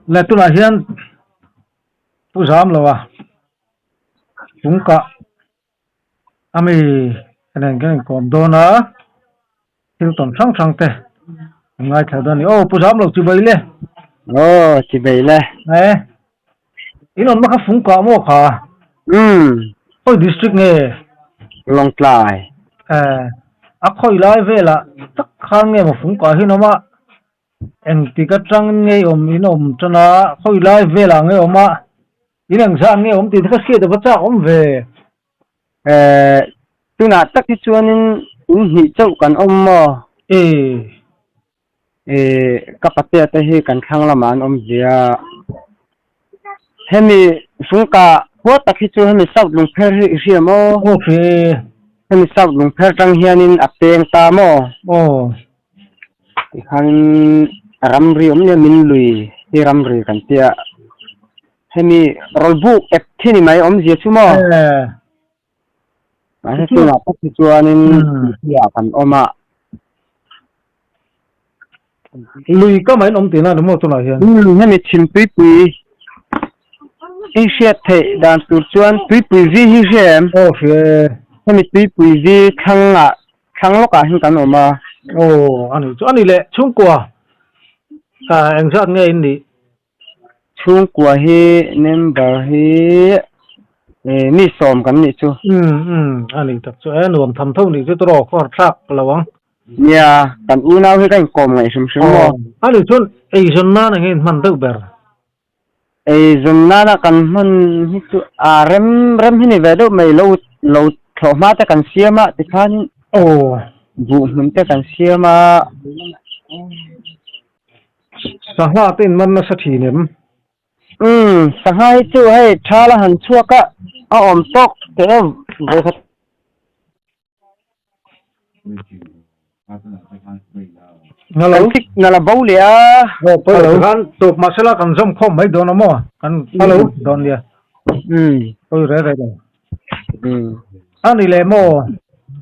Le tunah hian pu zam lo a chung kah a mi nen kan inkawm dawn a thil tawn hrang hrang te an ngaithla dawn a ni aw pu zam lo chibai le aw chibai le e in awmna kha fung kah maw kha um khawi district nge Lawngtlai e a khawi lai velah tak khan nge maw fung kah hi an awm a Engtik atangin nge awm in awm tan a, khawi lai velah nge awm a, in engzah nge awm tih te kha hriat a va chak awm ve. Eh, tunah tak hi chuanin in hnih chauh kan awm maw? Eh. Eh, ka patea te hi kan thlang lamah an awm ve a. Hemi fungka khua tak hi chu hemi South Lungpher hi i hria maw? Aw hria. Hemi South Lungpher tang hianin a peng ta maw? Aw. Tikhan ramri awm nia min lui hi ramri kan tia hemi rawlbuk ep thi ni mai awmzia chu maw mahse tunah tak hi chuanin ah kan awm a lui ka mai awm tihna ni maw tunah hian hemi chhim tuipui i hriat theih dan tur chuan tuipui vi hi hria em aw hria e hemi tuipui vi thlangah Thlang lawkah hian kan awm a. Aw, a nih chu. A nih leh, chhungkua engzat nge in nih? Chhungkua hi member hi mi sawm kan nih chu. Umm umm, a nih tak chu. E, nuam tham tho nih chu tawh ka rawn thlak lo ang. Nia, kan unau hi ka inkawm ngaih hrim hrim maw? A nih chuan eizawn nan enge in hman deuh ber? Eizawn nana kan hman hi chu a rem rem hi ni ve deuh mai lo lo thlawh hma te kan siam a tikhan aw buh hmun te kan siam a. Sangha te in man nasa thin em? Umm sangha hi chu hei thala han chhuak a a awm tawk teh e vawikhat. Hello. Kan signal a bo leh a. Aw pawi lo khan tawp mahsela kan zawm khawm mai dawn a maw kan hello dawn nia. Um. Pawi re re lo. Um. A ni leh maw?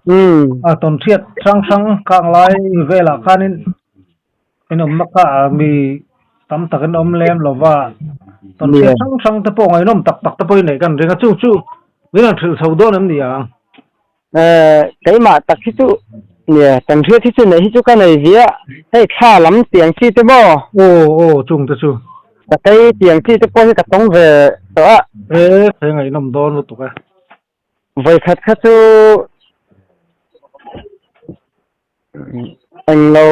Um. A tawn hriat hrang hrang khang lai velah khanin in awmna kha mi tam tak in awm lem lo va tawn hriat hrang hrang te pawh ngaihnawm tak tak te pawh i neih kan ring a chu chu min han hrilh chho dawn em ni ang? Keimah tak hi chu nia kan hriat hi chu neih hi chu ka nei viah hei thla lam tiang chi te maw? Aw aw chung te chu. Ka tei tiang chi te pawh hi ka tawng ve tawh a. E he ngaihnawm dawn lutuk e. Vawikhat kha chu Englo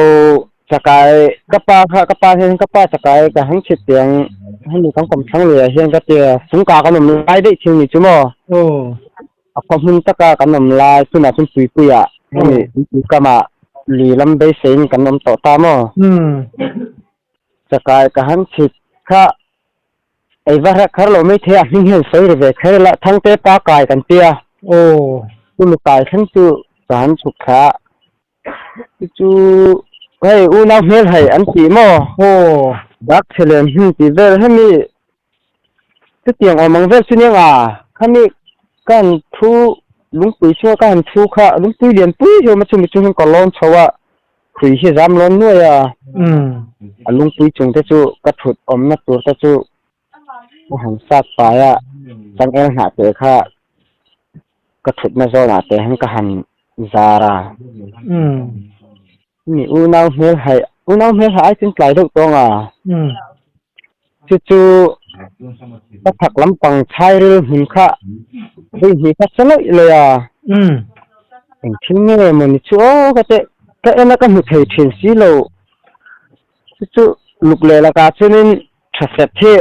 chakai ka pa kha ka pa hian ka pa chakai ka hang chhit tiang hemi kan kawm thlang lui ah hian ka tia fungka kan awm lai daih thil ni chu maw a khaw hmun taka kan awm lai chunah chuan tuipui ah hemi tui kamah lui lam beiseiin kan awm tawh ta maw chakai ka hang chhit kha ei va hrek kher lo mai thei a hming hian sawi ri ve kher ila Thangte pa kai kan tia chumi kai thleng chu ka han chhuk thla a chu hei unau hmel hei an tih maw dak chhe lem hmun tih vel hemi chutiang awm ang vel chu nia nga khami ka han thu lungpui chhunga ka han thu kha lungpui lian pui hi a awm a chumi chu hian ka lawn chho a. Hrui hi zam lawn nuai a, a lungpui chung te chu ka thut awmna tur te chu ka han sat fai a, changel hnah te kha ka thutna zawnah te hian ka han zar a. Mi unau hmel hai, unau hmel hai ai chuan tlai deuh tawng a, chu chu ka thak lampang chhairil hmun kha hei hnih kha sa lawih lawih a. Eng thil nge maw ni chu aw ka teh ka en a ka hmu thei thin si lo chu chu luk leh lakah chuanin tha set hi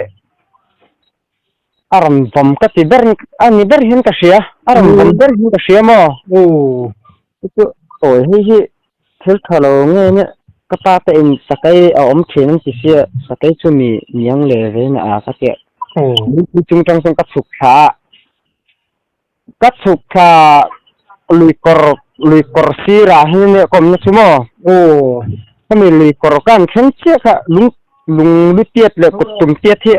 a rawn vawm ka ti ber a ni ber hian ka hria a rawn vawm ber hian ka hria maw chu chu awi hei hi thil tha lo nge nia ka pa te in sakei a awm thin an ti sia sakei chu mi niang le ve na a ka tia chung tang chuan ka chhuk thla a. Ka chhuk thla lui kawr lui kawr sirah hian nia ka awmna chu maw? Aw. Hemi lui kawr ka han thleng chiah kha lung lung lu tiat leh kut tum tiat hi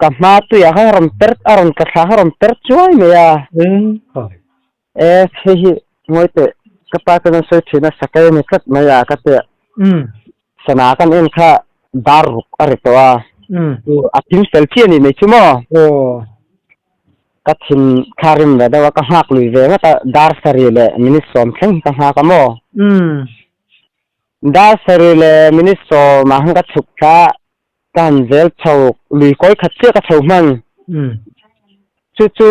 ka hma tuiah khan a rawn per a rawn tla thla kha a rawn per chuai mai a. E hei hi ngawi teh ka pa chuan a sawi thin a sakei a ni tlat mai a ka tia. Umm. Sana kan en kha dar ruk a ri tawh a. A thim fel chiah a ni mai chu maw? Aw. Ka thin kha rim ve deuh a, ka nghak lui ve ngawt a, dar sarih leh minute sawm thleng hi ka nghak a maw? Dar sarih leh minute sawmah khan ka chhuk thla a, ka han zel chho lui kawi khat chiah ka chho hman. Chu chu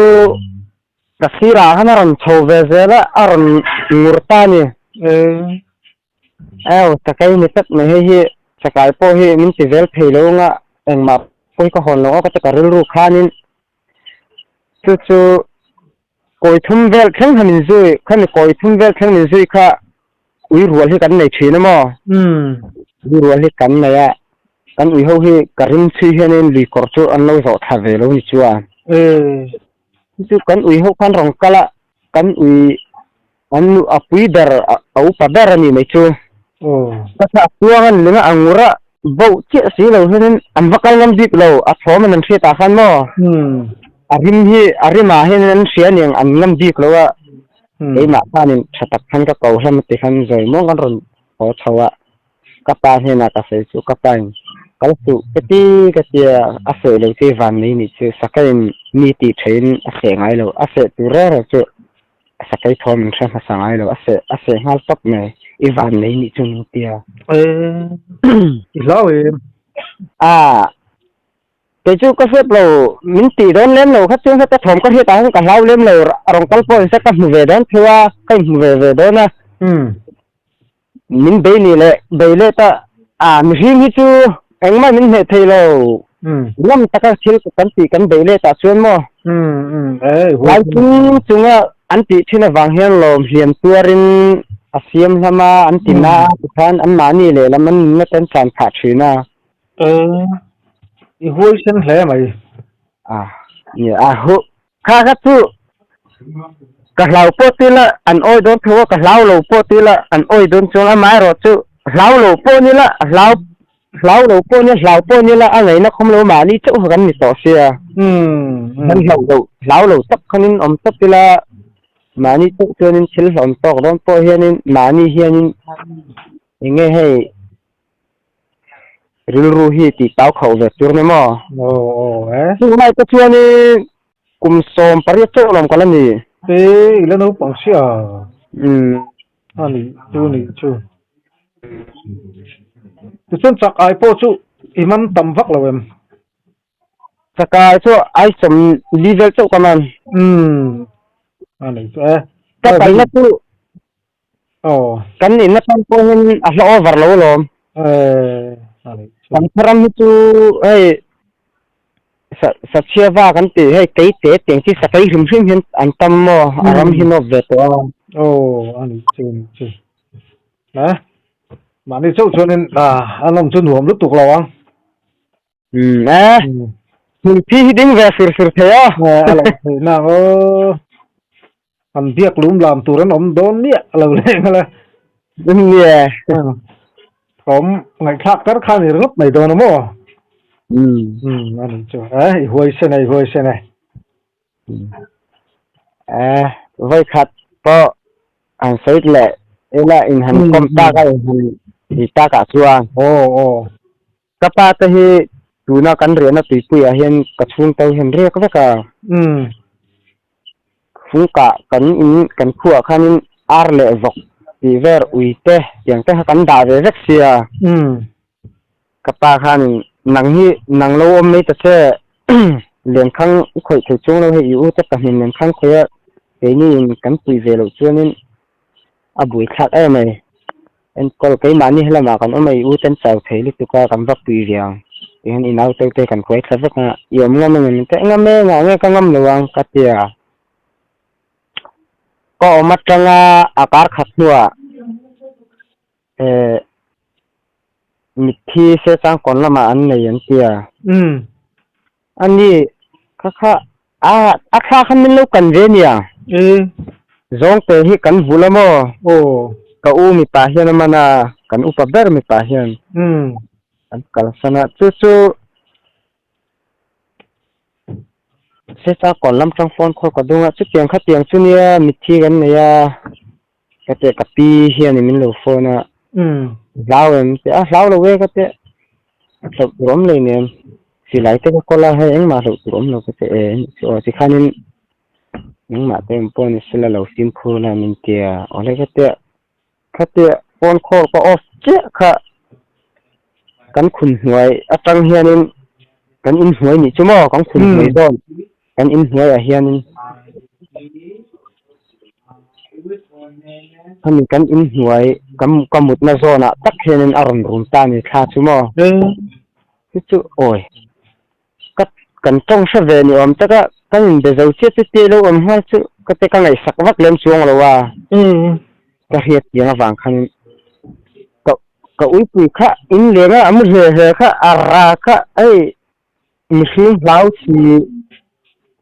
ka sirah khan a rawn chho ve zel a, a rawn ngur ta a ni. Aw, chakai ni tlat mai hei hi, chakai pawh hi min ti vel thei lo anga engmah pawh hi ka hawn lo ang ka ti ka rilru khanin chu chu kawi thum vel thleng kha min zui, khami kawi thum vel thleng min zui kha ui rual hi kan nei thin a maw? Ui rual hi kan nei a, kan ui ho hi ka ring chhui hianin lui kawr chu an lo zawh thla ve lo ni chuan. Chu kan ui ho khan rawn kal a, kan ui an nu a pui ber a upa ber a ni mai chu. Ka thlah chuang an ling a, a ngur a boh chiah si lo hianin an va kal ngam bik lo, a thawm an an hriat ah khan maw a rim hi a rimah hianin an hria aniang an ngam bik lo a, keimah khanin tha tak khan ka ko hlawm a ti khan zawi muang kan rawn haw chho a. Ka pa hnenah ka sawi chu ka pa in kal suh ka ti ka tia a seh lo chu i van mai nih chu sakeiin mi tih thein a seh ngai lo a seh tur reng reng chu sakei thawm in hre hmasa ngai lo a seh a seh nghal tawp mai i van mai nih chu min tia. I hlau em? A kei chu ka hriat lo min tih dawn lem lo kha chuan heta thawm ka hriat ah hian ka hlau lem lo rawn kal pawh in se ka hmu ve dawn theuh a ka inhmu ve ve dawn a. Min bei ni leh bei leh ta a mihring hi chu engmah min hneh thei lo. Ngam taka thil kan tih kan bei leh tah chuan maw? Lai chung chunga an tih thin avang hian lawm hliam tuarin a siam hlam a, an ti na a tikhan anmahni lehlam an nunna te an tlan phah thin a. I huaisen hle mai. A nia a hu Kha kha chu ka hlau pawh ti la an awi dawn tho a, ka hlau lo pawh ti la an awi dawn chuang amaherawh chu hlau lo pawh ni la hlau hlau lo pawh ni hlau pawh ni la a ngaihna khawm lo mahni chauh kha kan ni tawh sia. Kan hlauh lo hlau lo tak khanin awm tawp ila mahni chauh chuanin thil hlawm tawk dawn pawh hianin mahni hianin eng nge hei Rilru hi tih tau khauh ve tur ni maw? Aw aw e. Tunlai te chuanin kum 18 chauh lawm ka la ni. E, i la naupang sia. Umm. A nih chu nih chu. Tichuan chak ai pawh chu i man tam vak lo em? Chak ai chu ai 40 vel chauh ka man. Umm. A nih chu e. Ka kalna chu Aw. Kan in atan pawhin a hla over lo alawm. Eh, Kan khaw ram hi chu hei sa sachhia va kan ti hei kei te tiang chi sakei hrim hrim hian an tam maw a ram hi nawp ve tawh a. Aw, a ni chu a ni chu. Eh, mahni chauh chuanin a nawm chu nuam lutuk lo ang. Um eh hmunphi hi ding ve fir fir thei a. Eh, a lo theih na aw. An biak lum lam tur an awm dawn miah lo leng ala. Nia. Thawm ngaihthlak tar khan i ringawt mai dawn a maw? Um a ni chu. Eh, i huaisen e, i huaisen e. Eh, vawi khat pawh an sawi leh ila in han kawm tak a in han ti takah chuan. Aw aw. Ka pa te hi tuna kan riahna tuipuiah hian ka chhung to hian riak vek a. Fungkah kan in kan khuah khanin ar leh vawk tih ver ui te tiang te kha kan dah ve vek sia. Ka pa khanin nang hi nang lo awm mai ta che lenkhang i khawih thei chung lo hei i u te pahnih lenkhang khawih a keini in kan pui ve loh chuanin a buaithlak em ai. Enkawl keimahni helamah kan awm a, i u ten chau thei lutuk a, kan va pui ve ang tih hian i naute te kan khuai thla vek a, i awm ngam em em? Ka ngam e, ngah nge ka ngam lo ang ka ti a. Ka awm atanga a kar khat hnuah eh mitthi Sechang kawn lamah an nei an ti a. Ani kha kha a a thla khan min lo kan ve nia. Zawngte hi kan vul a maw? Aw. Ka u mipa hian a man a, kan upa ber mipa hian. An kalsan a, chu chu Sesa kawn lam tang phone call ka dung a, chutiang khatiang chu nia mitthi kan nei a, ka teh ka pi hian min lo phone a. Hlau em? Teh a hlau lo e ka teh. Hlauh tur awm lei nen. Silai te ka kawl a, hei engmah hlauh tur awm lo ka ti e chu aw tikhanin engmah te awm pawh ni sela lo fimkhur la min tia awle ka tia khatia phone call ka off chiah kha kan khum hnuai atang hianin kan inhnuai nih chu maw kan khum hnuai dawn kan inhnuai ah hianin hemi kan inhnuai kan ka mutna zawn ah tak hianin a rawn rum ta a ni thla chu maw chu chu awi ka kan tawng hre ve ni awm tak a kan inbe zo chiah chu tih lo awm nghal chu ka te ka ngaihsak vak lem chuang lo a ka hriat chiang avang khan ka ka uipui kha in leng a a mu hle hle kha a ra kha hei mihring hlau chi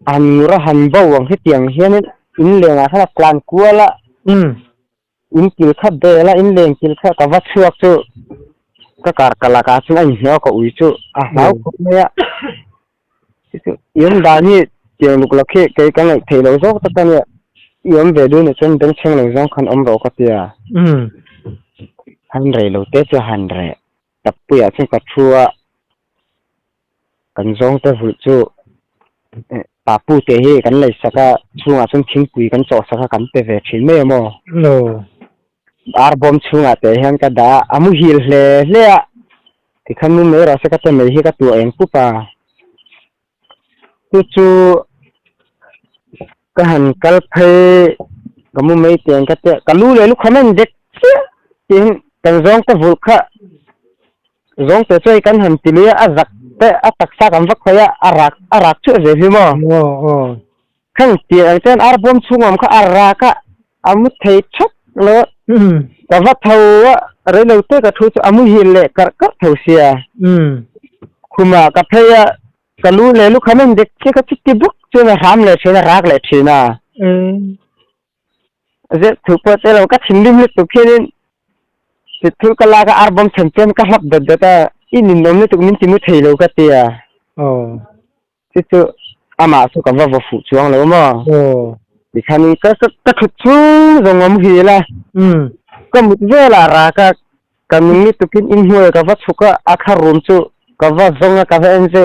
han ngur a han bo ang hetiang hianin in lengah khan a tlan kual a in kil kha bel a in leng kil kha ka va chhuak chu ka kar ka lakah chuan a inhnuai a ka ui chu a hlau khawp mai a chu i awm dan hi tiang luk lak hi kei ka ngaih theih loh zawk tak a nia i awm ve duh nih chuan bengchheng lo zawng khan awm rawh ka ti a han rei lo te chu a han reh tappuiah chuan ka thu a kan zawng te vulh chu papu te hi kan lei sak a chhungah chuan thingpui kan chawh sak a kan pe ve thin mai a maw ar bawm chhungah te hian ka dah a a muhil hle hle a tikhan nu mai rawh se ka te mai hi ka tuah eng pup a chu chu ka han kal phei ka mu mai teng ka tia ka lu leh lukham a in dek chiah tiin kan zawng te vulh kha zawng te chu hei kan han ti lui a a zak te a taksa kan va khawih a a rak a rak chuah zel hi maw khang tir ang chuan ar bawm chhung awm kha a rak a a mu thei thak lo a ka va tho a reilo te ka thu chu a muhil leh karh karh tho sia khumah ka phei a ka lu leh lukham a indek chiah ka chuti bawk chuan a hram leh thin a rak leh thin a zep thu pawh te lo ka thinrim lutuk hianin thu ka lak a ar bawm chhan chuan ka hlap dawt dawt a i ninawm lutuk min ti mu thei lo ka ti a chu chu amah chu ka va va fuh chuang lo maw tikhanin ka ka thut chhung zawng a muhil a ka mut velah rak a ka nung lutukin inhnuai ka va chhuk a a thla rum chu ka va zawng a ka va en chu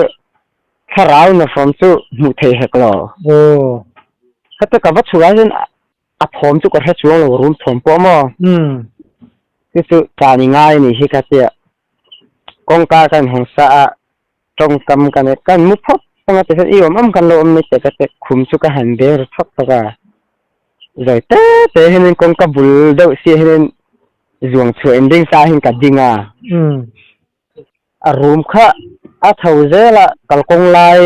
thlarau nafawm chu hmuh thei hek lo khate ka va chhuk ah hian a thawm chu ka hre chuang lo rum thawm pawh maw chu chu tlan i ngai a nih hi ka tia kawngka ka inhawng sa a tawngkam ka nei kan mu phawt ang a ti hian i awm awm kan lo awm mai teh ka ti khum chu ka han beng ri phawt phawt a zawi te te hianin kawngka bul deuh si hianin zuang chhuah in ding sa hian ka ding a a room kha a chho zel a kalkawng lai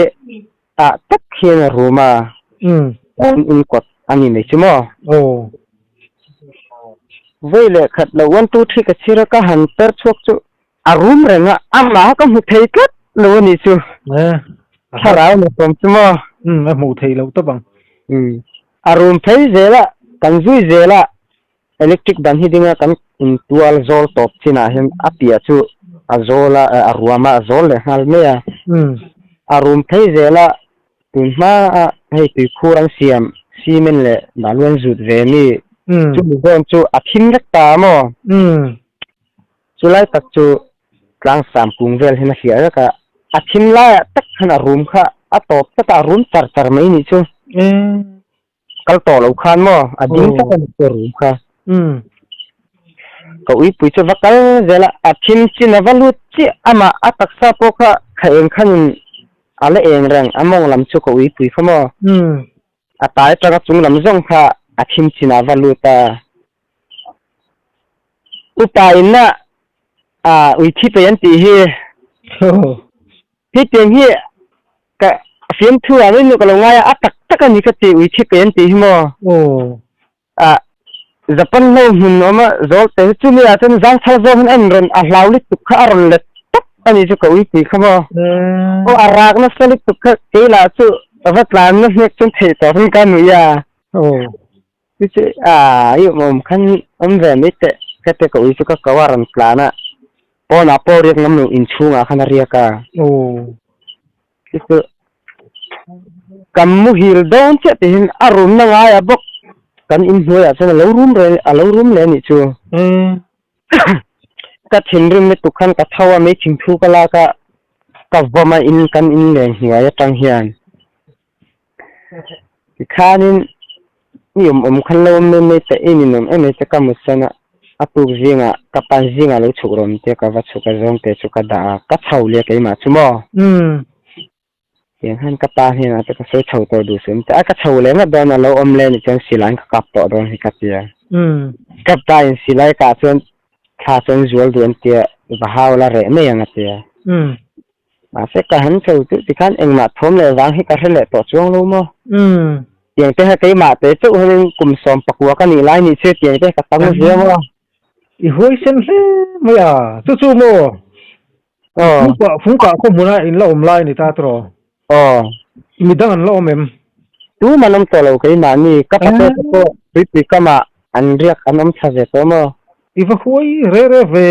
ah tak hian a room a an in kawt a ni mai chu maw vawi leh khat lo one two three ka chhir a ka han per chhuak chu A rum reng a, amah ka hmu thei tlat lo a nih chu. Thlarau na sawm chu maw? Umm, a hmuh theih loh tawp ang. Umm, a rum phei zel a, kan zui zel a, electric ban hi ding a kan intual zawl tawp chinah hian a piah chu a zawl a, a ruam a, a zawl leh nghal mai a. A rum phei zel a, tun hma a hei tuikhur an siam cement leh balu an zut ve mi chumi zawn chu a thim vek ta a maw? Chu lai tak chu tlang sam kung vel hian a hliah vek a, a thim laiah tak khan a rum kha a tawp tlat a, a rum char char mai nih chu. Kal tawh lo khan maw a ding tlat a ni chu a rum kha. Ka uipui chu va kal zel a, a thim chin a va lut chiah amah a taksa pawh kha kha eng khanin a la eng reng a mawng lam chu ka uipui kha maw. A tai atanga chung lam zawng kha a thim chin a va lut a. Upa in a ah ui thi pei an tih hi hetiang hi ka fiamthu ah mai ka lo ngai a a tak tak a ni ka ti ui thi pei an tih hi maw ah Japan hlo hmun awm a zawl te hi chumi ah chuan zangthal zawng hian a inrawn a hlau lutuk kha a rawn let tawp a ni chu ka ui pui kha maw aw a rak nasa lutuk kha keilah chu ka va tlan na hnek chuan theih tawh in ka nuih a. Chu chu ah i awm khan awm ve mai teh ka te ka ui chu ka ko a rawn tlan a pawnah pawh riak ngam lo inchhungah khan a riak a chu chu kan muhil dawn chiah tih hian a room na ngaiah bawk kan inhnuaiah chuan a lo room reng a lo room leh a nih chu ka thinrim lutuk khan ka tho a mai thingthu ka lak a. ka vawm a in kan in leng hnuai atang hian tikhanin mi awm awm khan lo awm mai mai ta in in awm em em te ka mutsan a a tuk zingah ka pa zingah lo chhuk rawm te ka va chhuk a zawng te chu ka dah a ka chho leh keimah chu maw. Tiang hian ka pa hnenah te ka sawi chho tawh duh suh te a ka chho leh ngawt dawn a lo awm leh anih chuan silai ka kap tawh dawn hi ka ti a. Ka pa in silai kah chuan thla chuan zual duh an tia va hau la reh mai ang a ti a. Mahse ka han chho chu tikhan engmah thawm leh vang hi ka hre leh tawh chuang lo maw. Tiang te kha keimah te chauh hianin kum sawm pakua ka nih lai nih chu tiang te ka tam zia maw. I huaisen hle mai a, chu chu maw? Aw. Fungkah fungkah khaw hmuna in la awm lai ni ta tawh. Aw. Midang an la awm em? Tum an awm tawh lo keimahni ka pate te pawh tuipui kamah an riak an awm thla ve tawh maw? I va huai re re ve.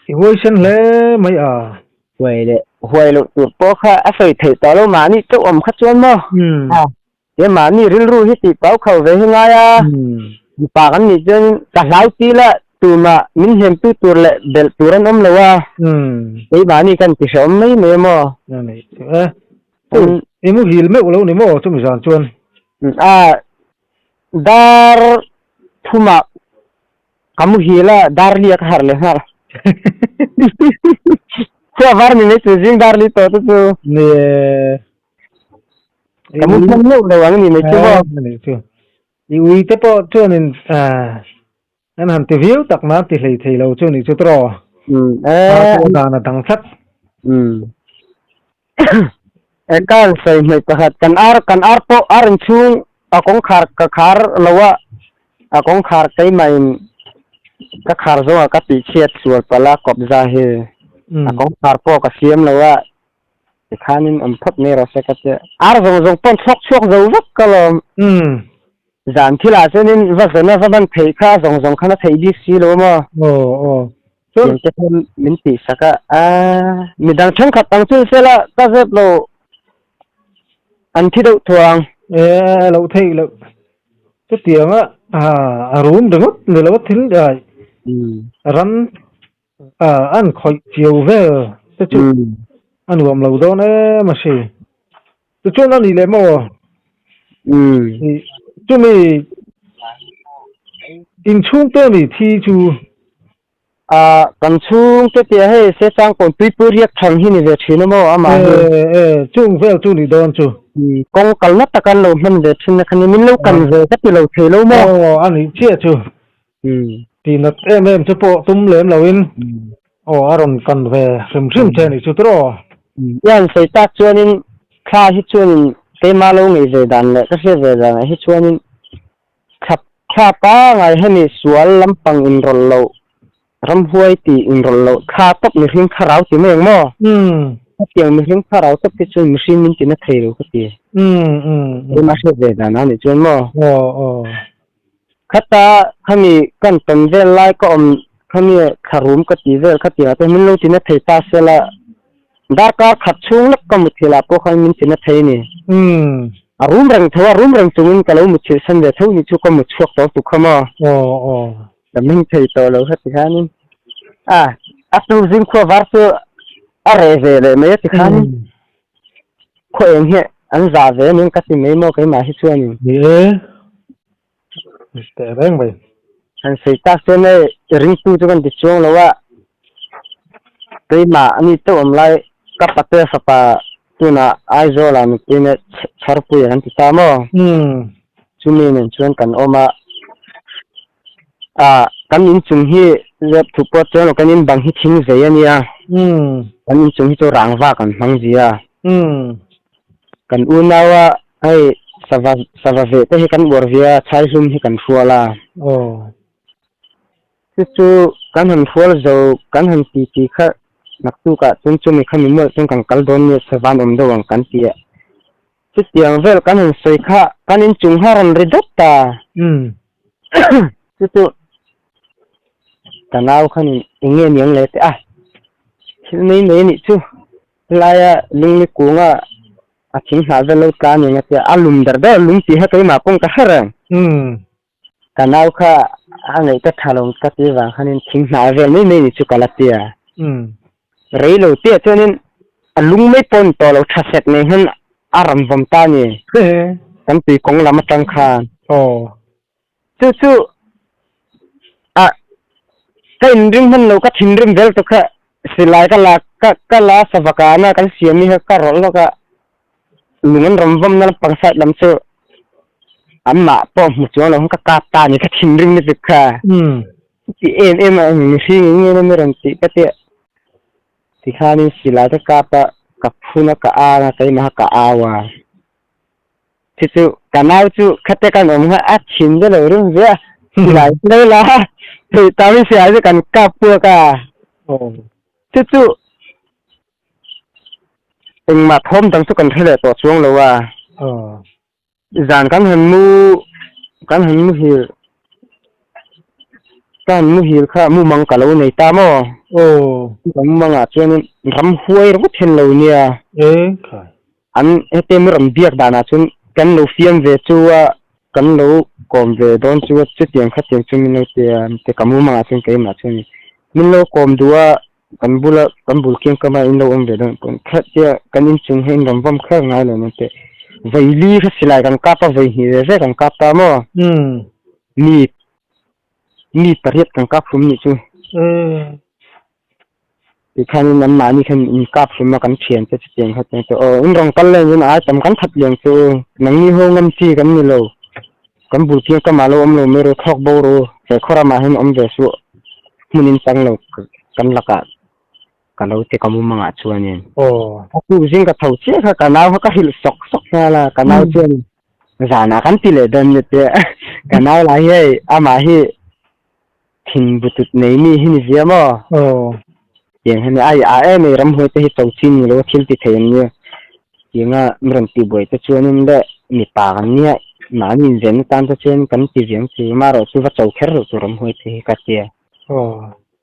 I huaisen hle mai a. Huai leh huai loh tur pawh kha a sawi theih tawh lo mahni chauh awm kha chuan maw? He mahni rilru hi tih pau kho ve hi ngai a, mipa kan nih chuan ka hlau ti la tumah min hnemtu tur leh belh tur an awm lo a, keimahni kan ti hrehawm mai mai a maw? I muhil meuh lo ni maw chumi zan chuan? A, dar thumah ka muhil a, dar li a ka harh leh nghal. Khua var ni mai chu zing dar li tawh te chu. Ni e. Ka mu hman meuh lo ang ni mai chu maw? Ni chu. I ui te pawh chuanin an han ti viau tak na ti hlei thei lo chu ni chu tawh. Eh. Dan a dang tlat. E kan sawi hmei pakhat kan ar kan ar pawh ar inchhung a kawngkhar ka khar lo a a kawngkhar keimahin ka khar zawngah ka tihchhiat sual palh a kawpza hi a kawngkhar pawh ka siam lo a Tikhanin awm phawt mai rawh se ka tia. Ar zawng zawng pawn thlawk chhuak zo vek ka lawm. Zan thilah chuanin va zawn a va man theih kha a zawng zawng khan a theih bik si lo maw? Aw aw. Chuan te khan min tih sak a, a midang thenkhat ang chu sela ka zep lo an thi deuh thuang. E loh theih loh. Chutiang a a rum ringawt ni lo a thil ran An khawih chiau vel te chu a nuam lo dawn em a si. Tichuan a nih leh maw? Chumi inchhungte ni thi chu. Kan chhungte tia hei Sechangkawn tuipui riak thang hi ni ve thin a maw amah hi. E chung vel chu ni dawn chu. Kawng kalna tak an lo hman ve thin a kha ni min lo kan ve ka ti lo thei lo maw? Aw a nih chiah chu. Tihnat em em chu pawh tum lem loin aw a rawn kan ve hrim hrim che nih chu tawh. I han sawi tak chuanin thla hi chuanin keimah lo ngei ve dan leh ka hriat ve dan ah hi chuanin thla thla pangai hemi sual lampang inrawlh loh ramhuai tih inrawlh loh thla tawp mihring thlarau ti mai ang maw? Hetiang mihring thlarau tawp hi chuan mihring min tina thei lo ka ti. Keimah hriat ve dan ah nih chuan maw? Aw aw. Khata khami kan tawn vel lai ka awm khami thlarum ka ti vel kha tirah te min lo tina thei ta sela darkar khat chhung lek ka muthilh ah pawh khan min tina thei a ni. A rum reng tho a, rum reng chungin ka lo muthilh san ve tho ni chu ka mut chhuak tawh tuk kha maw. Ka meng thei tawh lo kha ti khanin a a tu zing khua var chu a reh ve leh mai a ti khanin. Khaw eng hi an zah ve aniang ka ti mai maw keimah hi chuanin. Ni e, teh reng mai. Han sawi tak chuan hei ringtu chu kan ti chuang lo a, keimah a ni teuh awm lai ka pate fapa tunah Aizawl ah nupui nen chharpui an ti ta maw? Chumi nen chuan kan awm a, ah kan inchung hi zep thu pawh chuan kan in bang hi thing zei a nia kan inchung hi chu rangva kan hmang zia kan unau a hei sava sava veh te hi kan uar ve a chhai hlum hi kan hrual a chu chu kan han hrual zo kan han ti ti kha naktukah chuan chumi khami mual chuan kan kal dawn nia sava an awm deuh ang kan ti a. Chutiang vel kan han sawi kha kan inchung kha rawn ri dawt ta. Chu chu ka nau khanin eng nge niang le teh a, thil mai mai a nih chu. Helaia lungli kunga a thing hnah vel lo tla aniang a tia, a lum der der lung tih kha keimah pawh ka hre reng. Ka nau kha a ngaih ka tha lo ka ti vang khanin thing hnah vel mai mai ni chu ka la tia. Rei lo te ah chuanin a lung mai pawh a ni tawh lo, tha set nei hian a rawn vawm ta a ni. Kan tui kawng lam atang khan. Chu chu a ka inring hman lo, ka thinrim vel tuk kha silai ka la ka ka la savakana kan siam hi kha ka rawlh lawk a, lung an rawn vawm na lampang side lam chu anmah pawh hmu chuang lo khan ka kap ta a ni, ka thinrim lutuk kha. Ti em em a mihring eng nge mi rawn tih ka tia tikhanin silai ka kap a ka phun a ka ang a keimah kha ka au a chu chu ka nau chu khate kan awm kha a thin te lo rim ve a silai lo la thei tam in silai chu kan kap puak a chu chu engmah thawm dang chu kan hre leh tawh chuang lo a. Zan kan han mu kan han muhil ka han muhil kha mumang ka lo nei ta maw? Aw. Ka mumangah chuanin ramhuai ringawt hian lo nia. E khai. An hete mi rawn biak danah chuan kan lo fiam ve chu a, kan lo kawm ve dawn chu a, chutiang khatiang chu min lo ti a, te ka mumangah chuan keimah chuan min lo kawm duh a, kan bula kan bul kiang kama in lo awm ve dawn pawh kha tia kan inchung hi in rawn vawm kher ngai lo nen teh vawi li kha silai kan kap a vawi hnih ve ve kan kap ta maw mi mi pariat kan kap hlum nih chu tikhanin an mahni khan in kap hlum a kan thian te chutiang kha chuan aw in rawn kal leh in ai tam kan that liang chu nangni ho ngam chi kan ni lo kan bul kiang kama lo awm lo mai ru thlawk bo ru he khaw ramah hian awm ve suh hmun in chang lo kan lakah ka lo ti ka mumangah chuanin a tuk zing ka tho chiah kha ka nau kha ka hrilh sawk sawk nghal a ka nau chuan zanah kan ti leh dawn ni te ka nau lah hi hei amah hi thin butut nei mi hi ni zia maw tiang hian ai a em ei ramhuai te hi cho chi ni lo thil ti thei an nia tianga mi rawn tih buai te chuanin leh mipa kan nia mahni invenna tan te chuan kan ti viang chu amaherawh chu va cho kher loh tur ramhuai te hi ka tia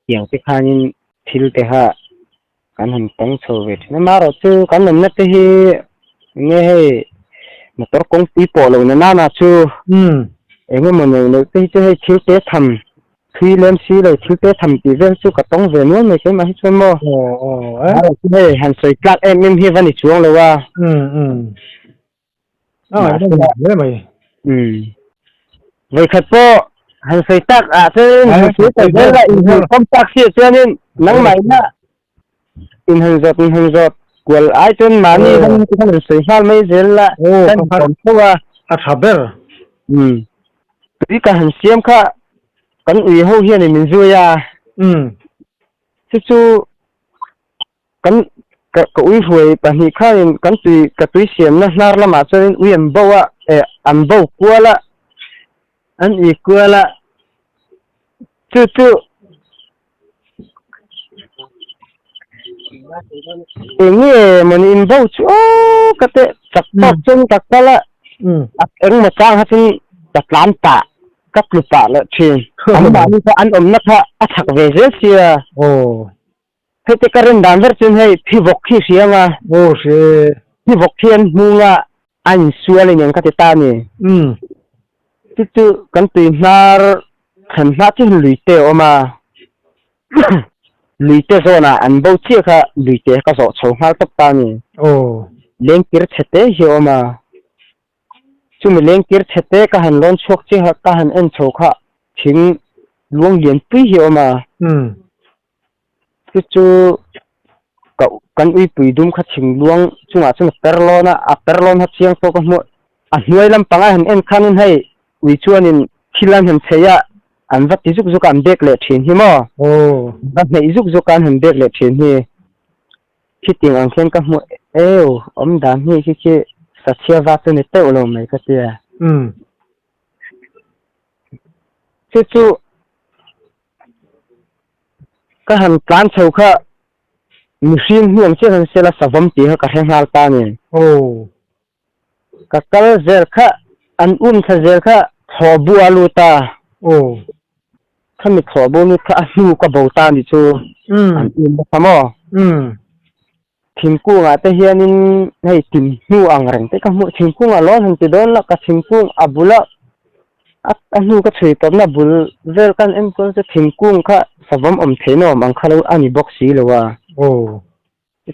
tiang te khanin thil te kha kan han tawng chho ve thin a amaherawh chu kan awmna te hi enge hei motor kawngpui pawh lo na nana chu engemaw neuh neuh te hi chu hei thil te tham thui lem si lo thil te tham tih vel chu ka tawng ve nual mai keimah hi chuan maw amaherawh chu hei han sawi tlak em em hi va ni chuang lo a. Hle mai. Vawikhat pawh han sawi tak ah chuanin han sawi ta zel a, in han kawm tak si ah chuanin nangmah ina in han zawt in han zawt kual ai chuan mahni han han sawi nghal mai zel la kan kawm tho a. A tha ber. Tui ka han siam kha kan ui ho hianin min zui a. Chu chu Kan ka ka ui hruai pahnih khanin kan tui ka tui siamna hnar lamah chuanin ui an bo a eh an bo kual a an ui kual a chu chu eng nge mawni in bo chu aw ka teh chak tawk chuan ka kal a a engmaw chang kha chuan ka tlan pah ka tlu pah leh thin an mahni kha an awmna kha a chak ve zel sia. Heti ka rin dan ber chuan hei phivawk khi hria anga. Aw hre. Phivawk khi an hmung a, a insual a niang ka ti ta a ni. Umm. Chu chu kan tui hnar thlen hma chiah hian lui te a awm a, lui te zawnah an bo chiah kha lui te ka zawh chho nghal tawp ta a ni. Aw. Lengkir chhe te hi a awm a. Chumi lengkir chhe te ka han lawn chhuak chiah a, ka han en chho kha thing luang lian pui hi a awm a. Umm. Chu chu ka kan uipui dum kha thingluang chungah chuan a per lawn a, a per lawn kha chiang tawk a hmuh a hnuai lampang a han en khanin hei ui chuanin thil an han chei a an va ti zuk zuk a an bek leh thin hi maw va hneih zuk zuk a an han bek leh thin hi khitiang ang khian ka hmuh eu awm dan hi khi khi sachhia va chu ni teuh lo mai ka tia chu chu Ka han tlan chho kha mihring hnuang chiah han sela savawm tih kha ka hre nghal ta a ni. Aw. Ka kal zel kha an um thla zel kha thlawh bu a lut a. Aw. Khami thlawh bu lut kha a hnu ka bo ta a ni chu. An um nasa maw? Thingkungah te hianin hei tin hnu ang reng te ka hmuh thingkungah lawn han ti dawn la ka thingkung a bula a a hnu ka chhui tawpna bul vel kan enkawl chu thingkung kha savawm awm theih na awm ang kha lo a ni bawk si lo a. Aw.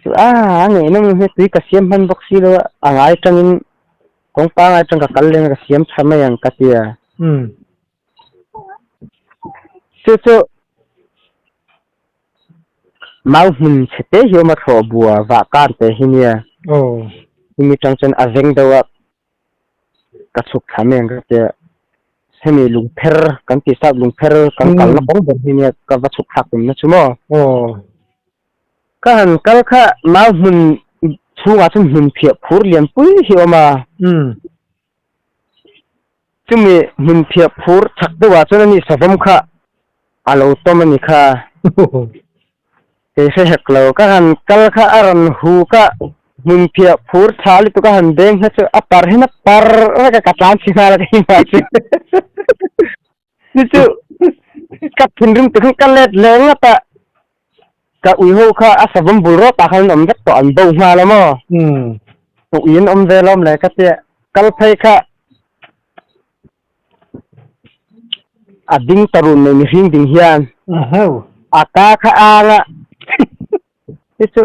Chu a a ngeihnawm hi tui ka siam hman bawk si lo a, a ngai tangin kawng pangai tang ka kal leng a ka siam tha mai ang ka ti a. Umm. Chu chu mau hmun chhe te hi awm a thlawh bua vah kan te hi nia. Aw. Hemi tang chuan a veng deuh a ka chhuk thla mai ang ka ti a. Hemi lungpher kan tih sap lungpher kan kalna kawng ber hi nia ka va chhuk thlak tumna chu maw. Aw. Ka han kal kha mau hmun chhungah chuan hmun phiah phur lian pui hi a awm a. Umm. Chumi hmun phiah phur chak deuhah chuan ani savawm kha a lo tawm a ni kha. Kei hre hek lo, ka han kal kha a rawn hu ka hmun phiah phur tha lutuk a han beng kha chu a par hian a par vek a, ka tlan chhi nghal a ka inah chu. Chu chu ka thinrim te khan ka let leh ngawt a, ka ui ho kha a savawm bul rawt ah khan an awm vek tawh an bo nghal a maw? Ka ui an awm ve lawm le ka tia kal phei kha a ding ta run mai mihring ding hian a ka kha ang a chu chu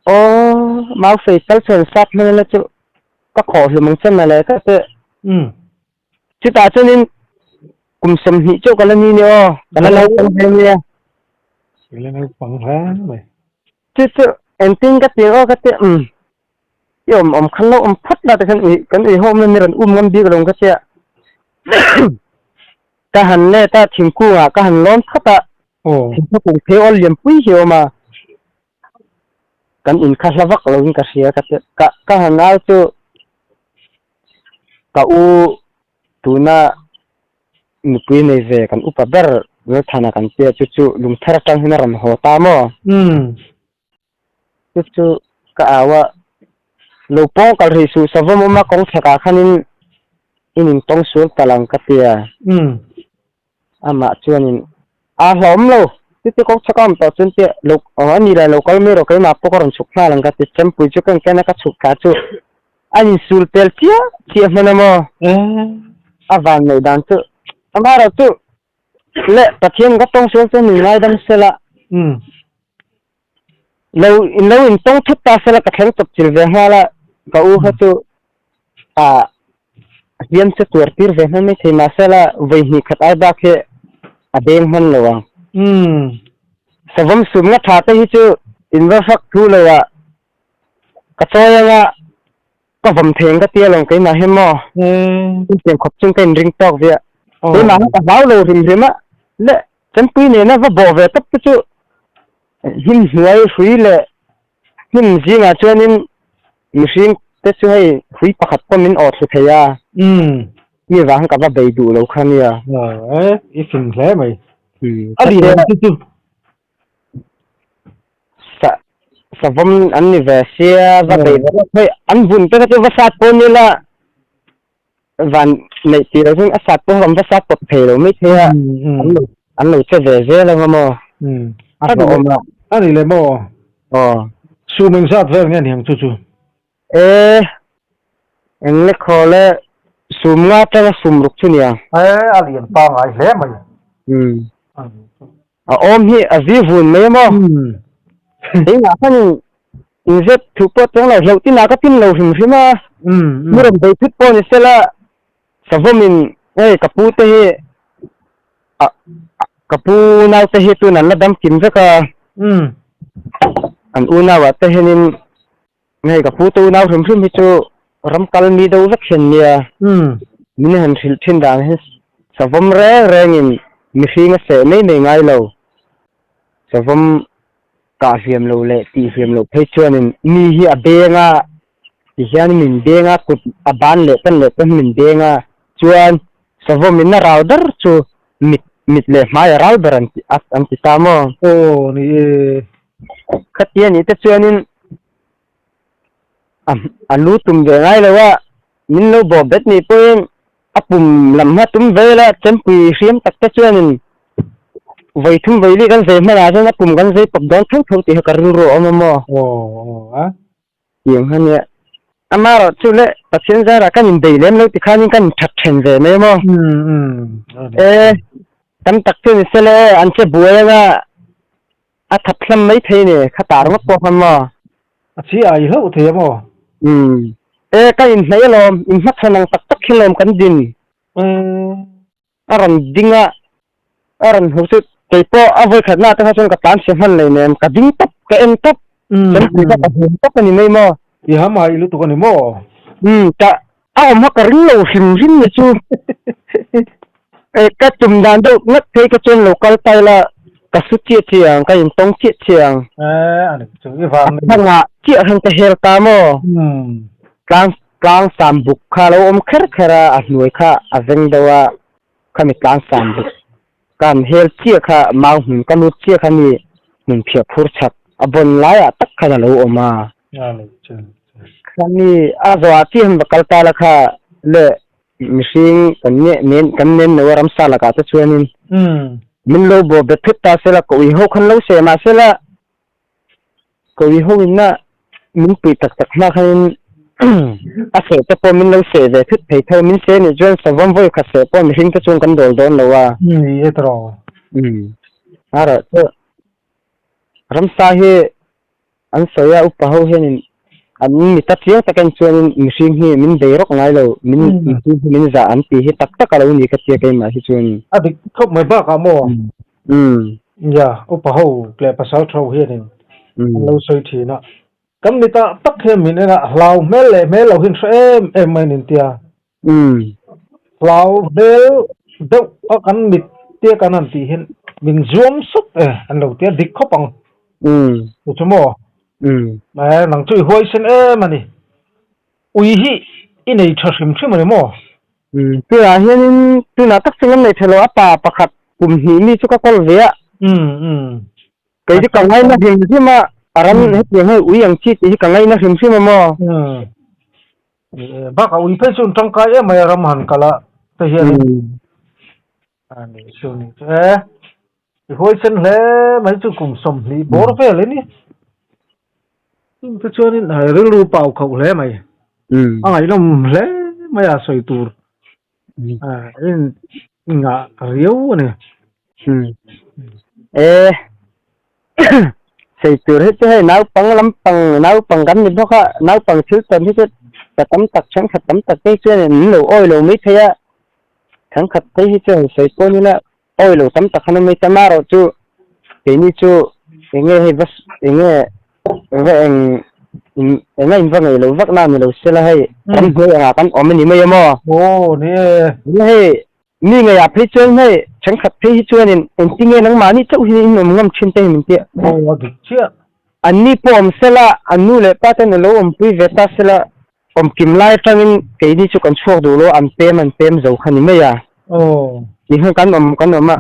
aw mau fei kal chuan sap hman la chu ka khawh hlum ang che mawle ka tia. Chutah chuanin kum 20 chauh ka la ni ni aw, ka la naupang hle nia. Ka la naupang hle mai. Chu chu engtin ka ti aw ka ti umm i awm awm khan lo awm phawt la tikhan ui kan uihawm na ni rawn um ngam bik lo ka tia. Ka han let a thingkungah ka han lawn phawt a, thingkung phei awl lian pui hi a awm a. Kan in kha hla vak lo in ka hria ka ti ka ka han au chu Ka u tuna nupui nei ve kan upa ber Lalthana kan tia chu chu lungthar atang hian a rawn haw ta maw? Chu chu ka au a, lo pawng kal rih suh savawm awm a kawng chhakah khanin in intawng sual ta lang ka tia. Amah chuanin, A hlauhawm lo, chuti kawng chhak a awm tawh chuan tia lo aw a ni la lo kal mai rawh keimah pawh ka rawn chhuk nghal ang ka ti. Chempui chu ka inken a ka chhuk thla chu a insul tel chiah chiah hman a maw? A van neih dan chu amaherawh chu leh Pathian ka tawng sual chuan min ngaidam sela lo in lo intawng thut ta sela ka thleng chawp chil ve nghal a ka u kha chu a hliam chu tuar tir ve hman mai thei mahsela vawi hnih khat ai bak hi a beng hman lo ang. Savawm sum nga tha te hi chu in va fak thu lo a ka chawi anga ka vawm thei ang ka tia lo keimah hi maw in khawp chung ka inring tawk viah keimah hi ka hlau lo hrim hrim a le Chempui nena va bawh ve tawp te chu hnim hnuai hrui leh hnim zingah chuanin mihring te chu hei hrui pakhat pawh min awh thlu thei a, mi vang ka va bei duh lo kha nia. I fing hle mai. A lian chu chu. Sa savawm an ni ve sia va bei ve hei an vun te kha chu va sat pawh ni la. Van neih tih loh chuan a sat pawh ram va sat pawp thei lo mai thei a, an lo an lo che ve zel ang a maw? A hlawhawm a. A ni le maw? Aw. Sum eng zat vel nge ni ang chu chu? E, eng le khaw le sum nga atanga sum ruk chu nia. E, a lian pangai hle mai. A awm hi a vi vun mai a maw? Keimah khanin inzep thuh pawh chuang lo, hlauh tinah ka tin lo hrim hrim a. Mi rawn bei thut pawh ni sela, savawmin hei ka pu te hi ka pu naute hi tun an la dam kim vek a. An unauah te hianin hei ka pu te unau hrim hrim hi chu ram kal mi deuh vek hian nia. Min han hrilh thin dan hi savawm reng rengin mihring a seh mai mai ngai lo. Savawm kah hliam lo leh tih hliam loh phei chuanin mi hi a beng a, tihian min beng a, kut a ban leh tan leh pawn min beng a, chuan savawm in a rau dar chu mit mit leh hmai a ral ber an ti an ti ta maw? Aw ni e. Khatia nih te chuanin a a lu tum ve ngai lo a, min lo bawh bet nih pawhin A pum lam hma tum vel a, chempui hriam tak te chuanin vawi thum vawi li kan zei hmanah chuan a pum kan zei pawp dawn tho tho tih kha ka rilru a awm a maw? Tiang kha nia. Amaherawh chu le Pathian zarah kan inbei lem lo tikhanin kan inthat then ve mai a maw? E, tam tak chu ni se le, an che buai anga. A that hlam mai thei ni, kha tar ngawt pawh khan maw? A chi ai hlauh thei a maw? Umm. E, ka inhnaih alawm, inhmachhawn ang tak tak hi lawm kan din. Umm. A rawn ding a, a rawn hmu chu kei pawh a vawikhatna te kha chuan ka tlan chhe hman lei nem, ka ding tawp, ka en tawp, kan tih kha ka hmu tawp a ni mai maw? I ham ai lutuk a ni maw? Umm, ka a awm kha ka ring lo hrim hrim ni chu. E, ka tum dan deuh ngat phei ka chuan lo kal ta ila, ka su chiah chiah ang, ka intawng chiah chiah ang. E, a ni chu, i vang ni. A thangah chiah khan ka hel ta maw? Umm. Tlang tlang sam buk kha lo awm kher kher a, a hnuai kha a veng deuh a, khami tlang sam buk ka han hel chiah kha mau hmun ka lut chiah kha mi hmun phiah phur chak a bawn laiah tak khan a lo awm a. Khami a zawhah chiah han va kal ta la kha le mihring kan nge men kan nen lo a ramsa lakah te chuanin min lo bawh bet thut ta sela ka ui ho khan lo se mahsela Ka ui ho in a min puih tak tak hma khanin a seh te pawh min lo seh ve thut thei tho, min seh nih chuan savawm vawi khat seh pawh mihring te chuan kan dawl dawn lo a. Ni e tawh. Umm a rawh chu ramsa hi an sawi a upa ho hianin an mita chiang takin chuanin mihring hi min bei rawk ngai lo, min mihring hi min zah an tih hi tak tak a lo ni ka tia keimah hi chuan. A dik khawp mai bakah maw? Umm. Nia, upa ho leh pasal tho hianin an lo sawi thin a. Kan mitah tak hian min en a, hlau hmel leh hmel lo hin hre em em mai nin tia. Umm. Hlau hmel deuh a kan mit tia kan han tih hian min zuam sawt e an lo tia dik khawp ang. Umm. Chu chu maw? Umm. Nang chu i huaisen em a ni. Ui hi i nei tha hrim hrim a ni maw? Umm, tunah hianin tunah tak chuan an nei tha lo a, pa pakhat kum hnih mi chu ka kawl ve a. Umm, umm. Kei chu ka ngaina hrim hrim a, a ram hetiang hei ui ang chi tih hi ka ngaina hrim hrim a maw? Umm. Bakah ui phei chu an tangkai em mai a ram han kal a te hianin. Umm. A ni chu ni chu e. I huaisen hle mai chu kum 20 bawr vel a ni. Chung te chuanin rilru pau khauh hle mai. A ngaihnawm hle mai a sawi tur. In ngah riau a ni. E sawi tur hi chu hei naupang lampang naupang kan ni bawk a naupang thil tawn hi chu ka tam tak thenkhat tam tak te chuan min lo awi lo mai thei a. Thenkhat phei hi chu hei sawi pawh nila awi lo tam tak han awm mai ta marawh chu keini chu enge hei va enge va eng eng a in va ngei lo vak na ni lo sela hei ram hnuai angah kan awm a ni mai a maw? Aw ni e. Enge hei mi ngeiah phei chuan hei thenkhat phei hi chuanin engtinge nangmahni chauh hi in awm ngam thin te hi min ti a. Aw a dik chiah. Anni pawh awm sela an nu leh pa ten a lo awmpui ve ta sela Awmkim lai atangin keini chu kan chhuak duh lo, an pem an pem zo kha ni mai a. Aw. Ti hian kan awm kan awm a.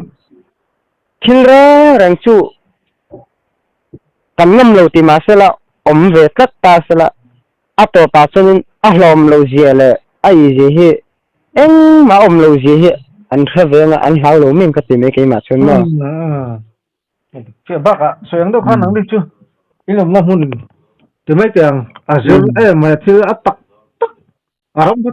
Thil reng reng chu kan ngam lo ti mah sela awm ve tlat ta sela a tawpah chuanin a hlawm lo zia leh a ih zia hi engmah awm lo zia hi an hre ve anga an hlau lo meng ka ti mai keimah chuan maw. Bakah sawi ang deuh khan ang ni chu in awmna hmun ti mai teh ang a zir em mai a thil a tak tak a ram kha chu.